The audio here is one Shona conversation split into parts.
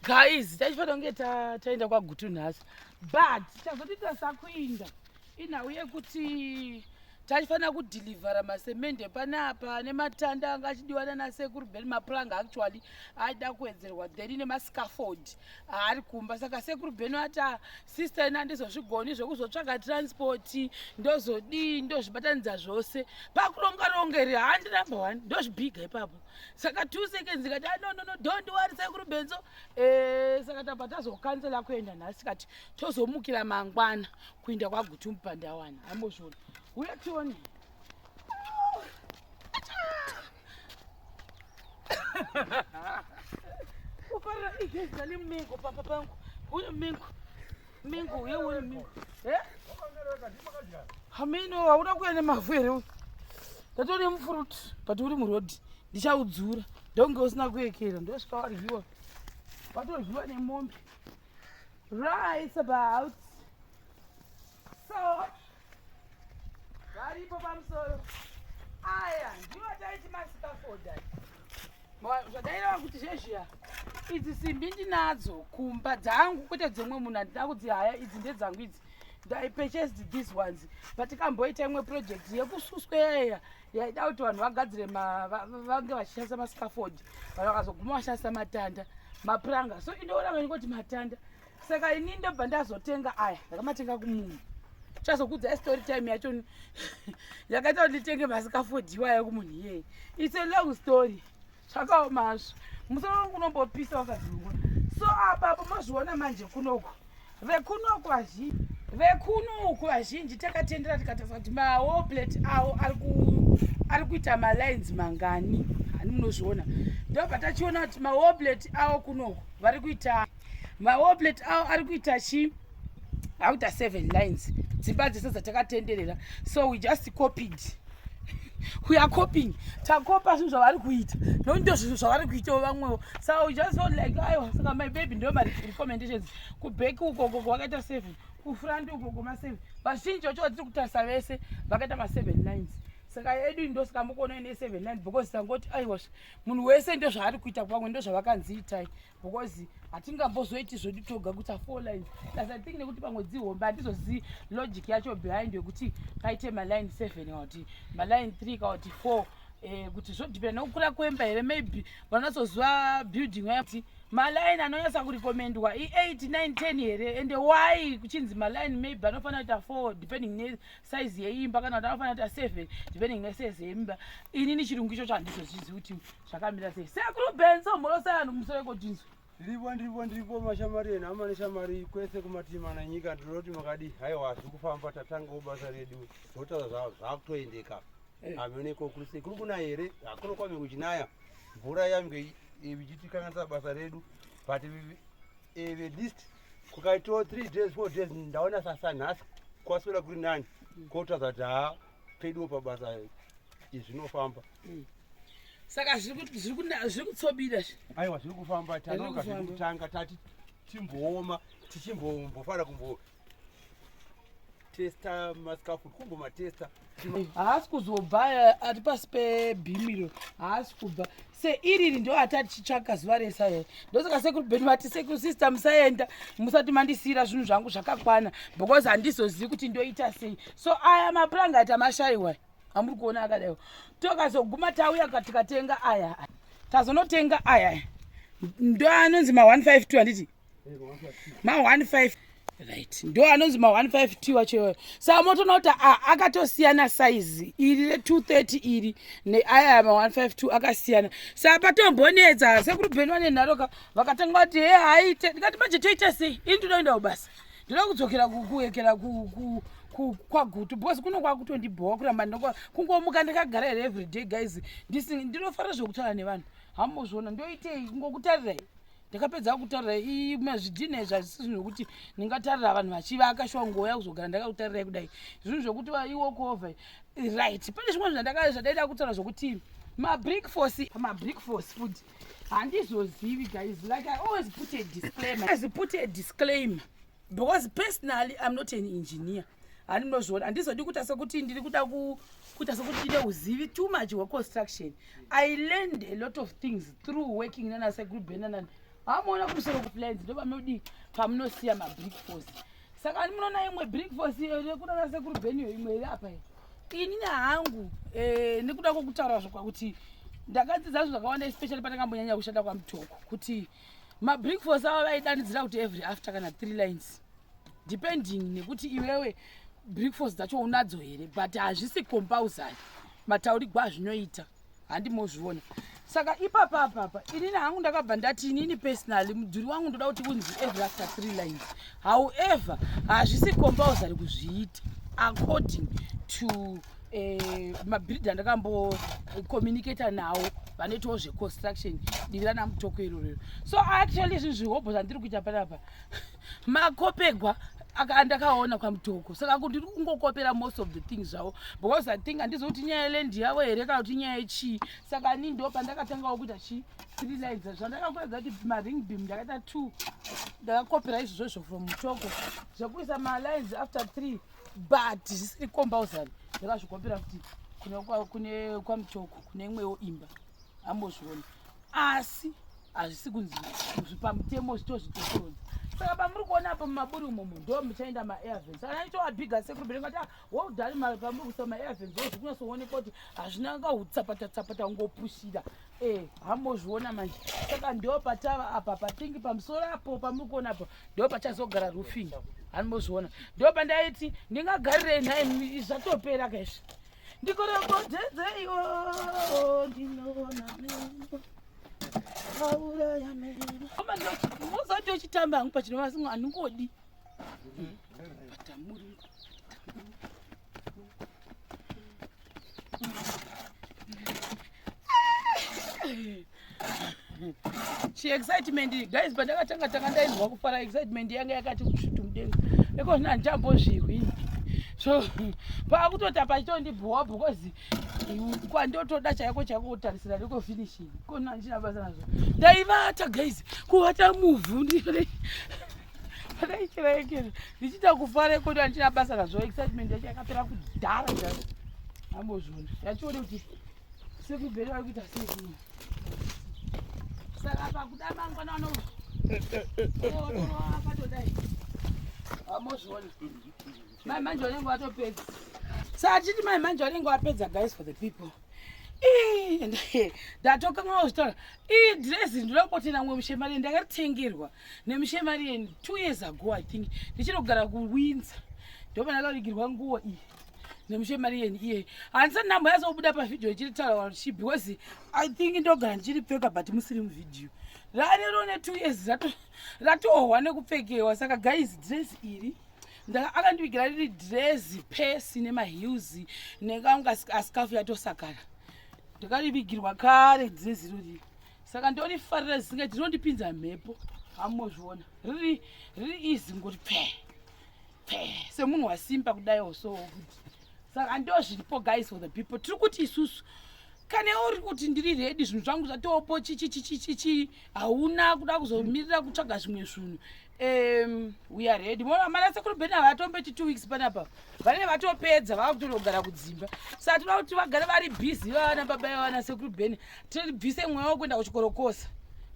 Guys, tachifanira kunge taenda kwaGutu nhasi, but chazotiita sakuinda inhau yekuti tachifanira kudhilivhara masemende panapa nematanda anga achidiwa nanasekuru Ben, mapuranga actually aida kuwedzerwa, then nemascaffold aari kumba. Saka sekuru Ben ati, ah, sister, ina handizozvigoni zvekuzotsvaga transport, ndozodii, ndozvibatanidza zvose pakuronga ronga here? Handi number one ndozvibhiga ipapo. Saka 2 seconds ikati, ah, no, no, no, don't worry, sekuru Benzo. Saka tabva tazokansela kuenda nhasi, tikati tozomukira mangwana kuenda kwaGutu Mupandawana. Hambozviona, uya tione. Ufarira igeza nemumengo pamba pangu. Uye mengo, mengo, uye uye mengo. Hameno, hauda kuya nemavhu here uyu? Ndatone mufruit, but uri murodhi, ndichaudzura. Ndonge usina kuekera, ndosvika waryiwa, watoryiwa nemombe. Right about so varipo pamusoro aya ndiwo taiti mascaffold. Zvadaireva kuti zvezviya, idzi simbi ndinadzo kumba dzangu, kwete dzemwe munhu. Handina kudzihaya, idzi ndedzangu idzi. I purchased these ones patikamboita imwe project yekususweya yaida kuti vanhu vagadzire vange vachishandisa mascaffold. Vanhu vakazoguma vashandisa matanda, mapuranga. So indoona vaningoti matanda. Saka ini ndobva ndazotenga aya, ndakamatenga kumunhu. Chazokudzai story time yacho yakaita kuti nditenge mascaffold iwayo kumunhu iyeye. It's a long story, zvakaomazvo, musoro wangu unombopisa wakadzungwa. So apapo mazviona manje, kunoku vekunoku vazhinji, vekunoku vazhinji takatendera, tikatarisa kuti mawall plate avo ari kuita malines mangani. Hani munozviona? Ndobva tachiona kuti mawall plate avo kunoku vari kuita, mawall plate avo ari kuita chi akuita seven lines, dzimba dzese dzatakatenderera. So we just copied, we are copying, takopa zvinhu zvavari kuita, nokuti ndo zvinhu zvavari kuitawo vamwewo. So we just felt like, aiwa. Saka my baby, ndo marecommendations kuback ukoko vakaita seven, kufront ukoko maseven. Vazhinji vacho vatiri kutarisa vese vakaita maseven lines. Saka yedu ndosaka mukuona ine seven lines, because tangoti, aiwa, munhu wese ndo zvaari kuita pamwe, ndo zvavakanzi itai, because hatingambozoiti zvedu toga kuita four lines. Plus I think nekuti pamwe dzihombe, handizozivi logic yacho behind yekuti paite maline seven kana kuti maline three kana kuti four. Kuti zvodhipenda nekukura kwemba here? Maybe vanatsoziva building kuti maline anonyatsa kurecommendwa i8, 9, 10 here? And why kuchinzi maline maybe anofanira kuita four depending nesize yeimba, kana kuti anofanira kuita seven depending nesize yeimba? Inini chirungu ichocho handizozvizivi kuti zvakamira sei. Sekuru Benzo, mhorosai vanhu kumusoro ikotinzwa. Ndiripo, ndiripo, ndiripo, mashamari enhama neshamari kwese kumativi mana nyika. Ndinoti makadi? Haiwa, zviri kufamba, tatangawo basa redu, zvotaura zvakutoendeka. Hamioneko kuri sei? Kuri kunaya here? Hakuno kwame kuchinaya mvura yange ichitikanganisa basa redu, but at least kukaitawo 3 days, 4 days, ndaona sasa nhasi kwaswera kuri nani, kotaura kuti haa, peduwo pabasa zvinofamba. Saka zviri kutsobira? Aiwa, zviri kufamba, tanoka, zviri kutanga. Tati timbooma, tichimbombofana kumbo testa mascaffold, kumbomatesta. Haasi kuzobva, ari pasi pebeam iro, haasi kubva. Seiriri ndo atatichitsvaka zuva rese aya. Ndosaka sekuru Beni vati, sekuru, sister, musaenda musati mandisiyira zvinhu zvangu zvakakwana, because handizozivi kuti ndoita sei. So aya mapuranga ati amashayiwa amuri kuona akadaiwo, tokazoguma tauya tikatenga aya. Tazonotenga aya, ndo anonzi ma152, handiti? Ma15, right, ndo anonzi ma152 acho iwayo. Saka motoona kuti akatosiyana saizi iri re230 iri neaya ma152 akasiyana. Saka patombonetsa, sekuru Beni vane nharoka, vakatanga kuti, he, haite. Ndikati, manje toita sei? Ini ndinoenda kubasa, ndinoda kudzokera kuwekera kwaGutu, because kuno kwakutondibhowa kuramba kungomuka ndakagara here everyday. Guys, ndinofarira zvekutaura nevanhu, hamuzviona? Ndoitei? Kungokutarirai, ndakapedza kutarirai mazvidhina izvi. Hazvisi zvinhu zvokuti ndingatarira vanhu vachivaka shuwa, ngouya kuzogara ndakakutarirai kudai. Zvinhu zvokuti iwalk over, right? Pane zvimwe zvadaida kutaura zvokuti mabrick force, mabrick force futi handizozivi. Guys, like I always put a disclaimer, always put a disclaimer, because personally I'm not an engineer. Handinozviona, handizodi kuita sekuti ndiri kuda. Kuita sekuti ndine uzivi too much hweconstruction. I learned a lot of things through working nana sekuru Benanani. Hamuona kumusoro kuflines ndo pamunodii, pamunosiya mabrick force. Saka munoona imwe brick force iyo kunana sekuru Beniyo, imwe iri apa iyi. Inini hangu nekuda kwokutaura zvokwa kuti ndakadzidza zvinhu zvakawanda, especially pandakambonyanya kushanda kwaMutoko, kuti mabrick force ava vaidanidzira kuti every after kana three lines, depending nekuti iwewe brick force dzacho unadzo here, but hazvisi compulsory mataurigwa azvinoita, handimozviona. Saka ipapa apapa inini hangu ndakabva ndati inini personally mudhuri wangu ndoda kuti unzi every after three lines. However, hazvisi compulsory kuzviita according to mabuilder andakambocommunicata nawo vanoitawo zveconstruction divi rana Mutoko irorero. So actually zvinhu zvihobho zvandiri kuita panapa makopegwa andakaona kwaMutoko. Saka ndiri kungokopera most of the things zvavo because I think handizi kuti nyaya yeland yavo here kana kuti nyaya yechii. Saka ini ndo pandakatangawo kuita chi three lines zvandakakuratidza kuti maring beam ndakaita two. Ndakakopera izvozvo from Mutoko zvekuisa malines after three, but zvisiri compulsory. Ndakazvikopera kuti kune kwaMutoko kune imwewo imba ambozviona, asi hazvisi kunzi pamutemo zvitozvitotorodza. Saka pamuri kuona apo mumaburi umomo ndo muchaenda maair vents. Saka ndaitoabhiga sekuru Beni ngati well done pamuri kuisa maair vents, ndo zviri kunyatsoonekwa kuti hazvina kautsapata tsapata kungopushira. Hambozviona manje. Saka ndo patava apa patingi pamusoro apo pamuri kuona apo ndo pachazogara roofing, handimbozviona. Ndo pandaiti ndingagarirei nhai, zvatopera kaizvi. Ndikorokodzedzeiwo, ndinoona meno auraya meno. Mozati ochitamba hangu pachinova handingodi patamuri. Chiexcitement guys, pandakatanga tanga ndainzwa kufara, excitement yanga yakati kusvutu mudenga. Iko zvino handichambozvihwi, so paakutota pachitondibhowa because kwandotoda chaiko chaiko kutarisira ndiko finishing kona handina basa nazvo. Ndaivata guys, kuvata muvhu pandaichiraekera ndichiita kufara ikoto, handina basa nazvo. Excitement yacho yakapera kudhara dhara, ambozviona yachione kuti sekubheri vari kuita sei. Saka pakuda mangwana akatodai, amozviona mai manje vanenge vatopedza. Saka titi mai manje vanenge vapedza. Guys, for the people, ndatokanganwa kuzvitaura, ii dhirezi ndinoda kutenda mumwe mushemariyeni. Ndakaritengerwa nemushemariyeni 2 years ago, I think ndichiri kugara kuWindsor. Ndopandakavigirwa nguo iyi nemushemariyeni iye. Handisati ndamboyazobuda pavhidhiyo ichiritaura chi because I think ndogara ndichiripfeka but musiri muvhidhiyo. Rarero ne2 years ratohwa nekupfekewa. Saka guys, dress iri akandivigira riri dresi pesi nemaheels nekanga asikafu yatosakara. Ndakarivigirwa kare dresi irori, saka ndorifarira zvisingaiti, rinondipinza mhepo. Hamozviona riri riri easy ngoti pfe pfe semunhu wasimba kudaiwo so kuti. Saka ndo zviripo guys, for the people. Tiri kuti isusu kana uri kuti ndiri ready, zvinhu zvangu zvatopo chichichichichichi, hauna kuda kuzomirira kutsvaga zvimwe zvinhu, we are ready. Mana sekuru Beni havatombeti 2 weeks panapa, vanenge vatopedza, vava kutondogara kudzimba. Saka toda kuti vagare vari busy vavana baba vavana sekuru Beni, tibvise mweya wekuenda kuchikorokosa,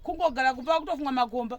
kungogara kumba kutofunga makomba.